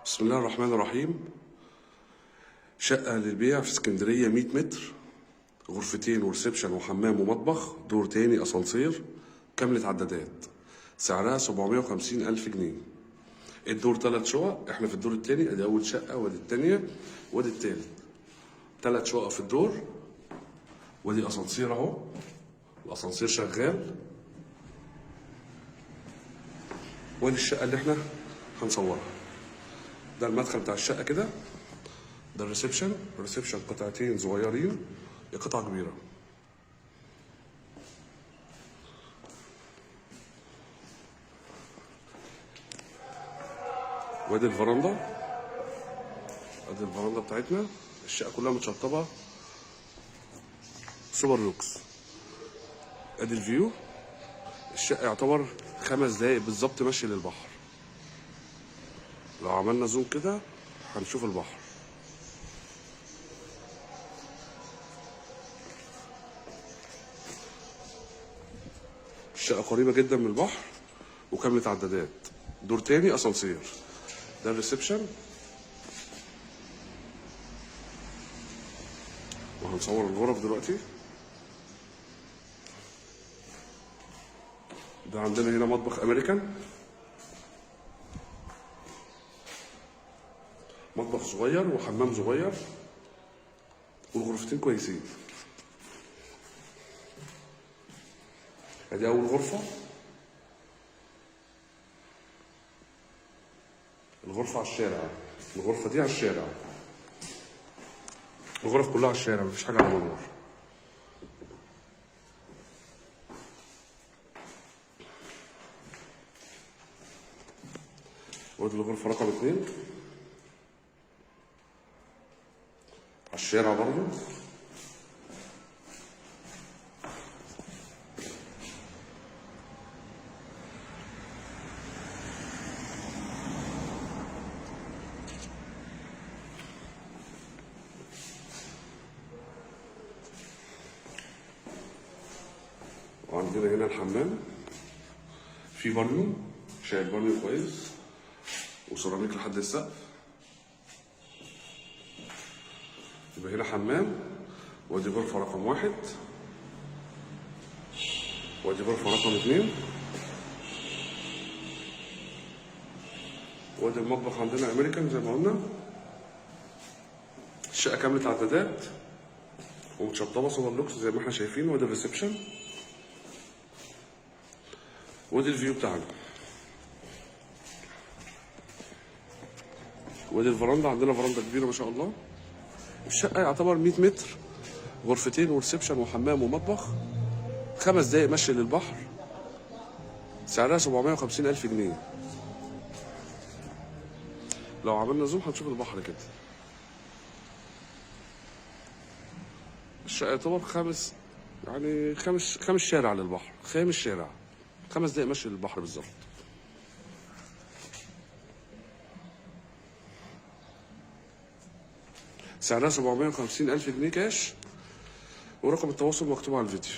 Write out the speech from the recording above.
بسم الله الرحمن الرحيم. شقة للبيع في اسكندرية 100 متر، غرفتين و reception وحمام ومطبخ، دور تاني اسانسير، كاملة عدادات. سعرها 750 ألف جنيه. الدور 3 شقق، احنا في الدور التاني. ادي أول شقة وادي التانية وادي التالت. 3 شقق في الدور، وادي اسانسير اهو، الاسانسير شغال. وادي الشقة اللي احنا هنصورها. ده المدخل بتاع الشقة كده، ده ال reception. ال reception قطعتين صغيرين يا قطعة كبيرة. وادي الفرندا، ادي الفرندا بتاعتنا. الشقة كلها متشطبة super lux. ادي ال view. الشقة يعتبر 5 دقايق بالظبط ماشي للبحر. لو عملنا zoom كده هنشوف البحر. الشقة قريبة جدا من البحر وكاملة عدادات، دور تاني اسانسير. ده ال reception، وهنصور الغرف دلوقتي. ده عندنا هنا مطبخ امريكان، مطبخ صغير وحمام صغير، والغرفتين كويسين. ادي اول غرفة، الغرفة على الشارع، الغرفة دي على الشارع، الغرف كلها على الشارع، مفيش حاجة على المنور. وادي الغرفة رقم 2 على الشارع برضو. وعندنا هنا الحمام، في بانيو، شايل بانيو كويس وسيراميك لحد السقف. يبقى هنا حمام، وادي غرفة رقم 1، وادي غرفة رقم 2، وادي المطبخ عندنا امريكان زي ما قلنا. الشقة كاملة عدادات ومتشطبة super lux زي ما احنا شايفين. وادي ال reception، وادي ال view بتاعنا، وادي الفرندا. عندنا فرندا كبيرة ما شاء الله. الشقة يعتبر 100 متر، غرفتين و reception وحمام ومطبخ، 5 دقايق مشي للبحر. سعرها 750 ألف جنيه. لو عملنا zoom هنشوف البحر كده. الشقة يعتبر خمس شارع للبحر، خامس شارع، 5 دقايق مشي للبحر بالظبط. سعرها 750 ألف جنيه كاش، ورقم التواصل مكتوب على الفيديو.